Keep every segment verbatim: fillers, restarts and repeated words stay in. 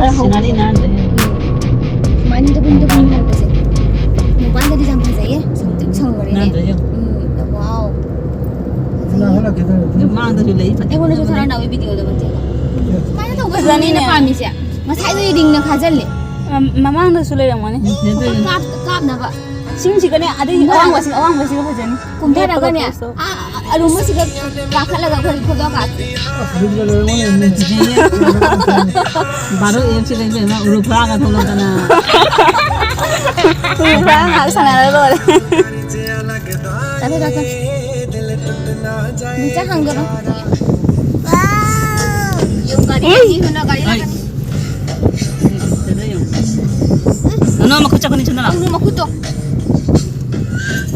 ꯁꯤꯅꯔꯤ ꯅꯥꯟꯗ꯭ꯔꯦ꯫ ꯁꯨꯃꯥꯏꯅ ꯗꯕꯨꯟ ꯗꯕꯨꯟ ꯍꯧꯕꯁꯦ꯫ ꯃꯄꯥꯟꯗꯗꯤ ꯌꯥꯝ ꯐꯖꯩꯌꯦ꯫ ꯁꯪꯇ꯭ꯔꯤꯛ ꯁꯪꯕꯅꯤꯅꯦ꯫ ꯅꯥꯟꯗ꯭ꯔꯦ ꯌꯦꯡꯉꯣ꯫ ꯎꯝ, wow꯫ ꯐꯖꯩꯌꯦ꯫ ꯃꯥꯡꯗꯁꯨ ꯂꯩ, ꯐꯖꯩ꯫ ꯑꯩꯉꯣꯟꯗꯁꯨ ꯊꯥꯔꯛꯑꯣ ꯅꯥꯎꯕꯤ ꯚꯤꯗꯤꯑꯣꯗ ꯃꯇꯦꯛ ꯑꯃ꯫ ꯁꯨꯃꯥꯏꯅ ꯇꯧꯕꯁꯤꯅꯅꯦ ꯑꯩꯅ ꯄꯥꯝꯃꯤꯁꯦ꯫ ꯉꯁꯥꯏꯗꯒꯤ ꯔꯤꯡꯅ ꯈꯥꯖꯤꯜꯂꯦ꯫ ꯃ-, ꯃꯃꯥꯡꯗꯁꯨ ꯂꯩꯔꯝꯒꯅꯤ꯫ ꯀꯥꯞ-, ꯀꯥꯞꯅꯕ꯫ ꯁꯤꯡꯁꯤꯒꯅꯦ, ꯑꯗꯩ ꯑꯋꯥꯡꯕꯁꯤꯒ, ꯑꯋꯥꯡꯕꯁꯤꯒ ꯐꯖꯅꯤ꯫ ꯀꯨꯝꯊꯔꯒꯅꯦ, ꯂꯦꯞꯄꯒ ꯄꯣꯁꯇꯣ꯫ ꯑꯥ, ꯑꯔꯨꯝꯕꯁꯤꯒ ꯀꯥꯈꯠꯂꯒ ꯑꯩꯈꯣꯏ ꯐꯣꯇꯣ ꯀꯥꯞꯁꯤ꯫ ꯕꯥꯔꯣ ꯑꯦꯞꯁꯤꯗ ꯏꯕꯦꯝꯃ ꯎꯔꯨ ꯐꯨꯔꯥꯒ ꯊꯣꯛꯂꯛꯇꯅ꯫ ꯎꯔꯨ ꯐꯨꯔꯥ ꯉꯥꯏꯍꯥꯛ ꯁꯥꯟꯅꯔ ꯂꯣꯏꯔꯦ꯫ ꯆꯠꯂꯣ, ꯆꯠꯂꯣ꯫ ꯃꯤꯆꯥ ꯍꯥꯡꯒꯅꯨ꯫ ꯌꯦꯡꯉꯨ, ꯒꯥꯔꯤ ꯎꯏ꯫ ꯂꯥꯛꯀꯅꯤ, ꯒꯥꯔꯤ ꯂꯥꯛꯀꯅꯤ꯫ ꯅꯅꯥꯎ ꯃꯈꯨꯠ ꯆꯠꯄꯅꯤ, ꯆꯠꯅꯔꯣ꯫ ꯀꯩꯅꯣ ꯃꯈꯨꯠꯇꯣ?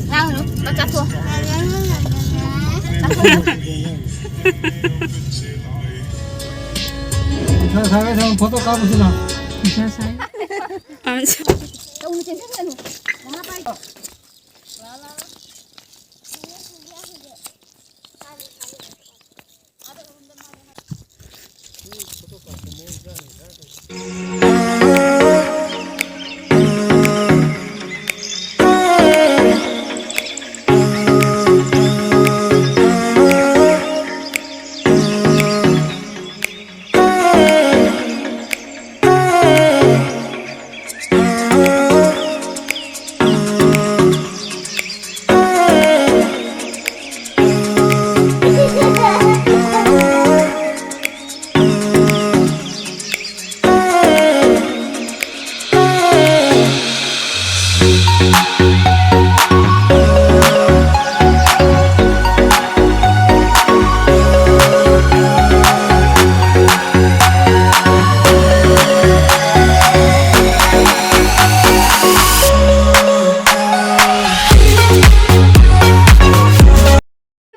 ꯉꯥꯡꯒꯅꯨ, ꯆꯠꯊꯣꯛꯑꯣ꯫ ꯁꯥ-, ꯁꯥ-, ꯁꯥ-, ꯐꯣꯇꯣ ꯀꯥꯞꯄꯁꯤ ꯂꯥꯎ꯫ ꯇꯧꯅꯨ, ꯆꯦꯟꯁꯤꯟꯒꯅꯨ꯫ ꯃꯃꯥ ꯄꯥꯏ꯫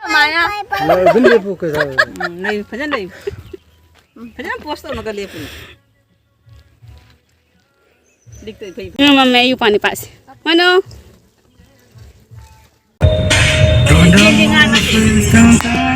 ꯀꯃꯥꯏꯅ? ꯑꯗꯨꯝ ꯂꯦꯞꯄꯨ ꯀꯩꯗꯧꯔꯒꯦ? ꯎꯝ, ꯂꯩꯌꯨ, ꯐꯖꯅ ꯂꯩꯌꯨ꯫ ꯐꯖꯅ ꯄꯣꯁ ꯇꯧꯅꯒ ꯂꯦꯞꯄꯨꯅꯦ꯫ ꯂꯤꯛꯇꯣ ꯏꯐ ꯏꯐ꯫ ꯎꯝ, ꯃꯝꯃꯦ, ꯑꯩ ꯎꯄꯥꯟꯗꯤ ꯄꯥꯠꯁꯦ꯫ ꯃꯅꯣ꯫ ꯌꯦꯟꯗꯤ ꯉꯥ ꯅꯠꯇꯦ꯫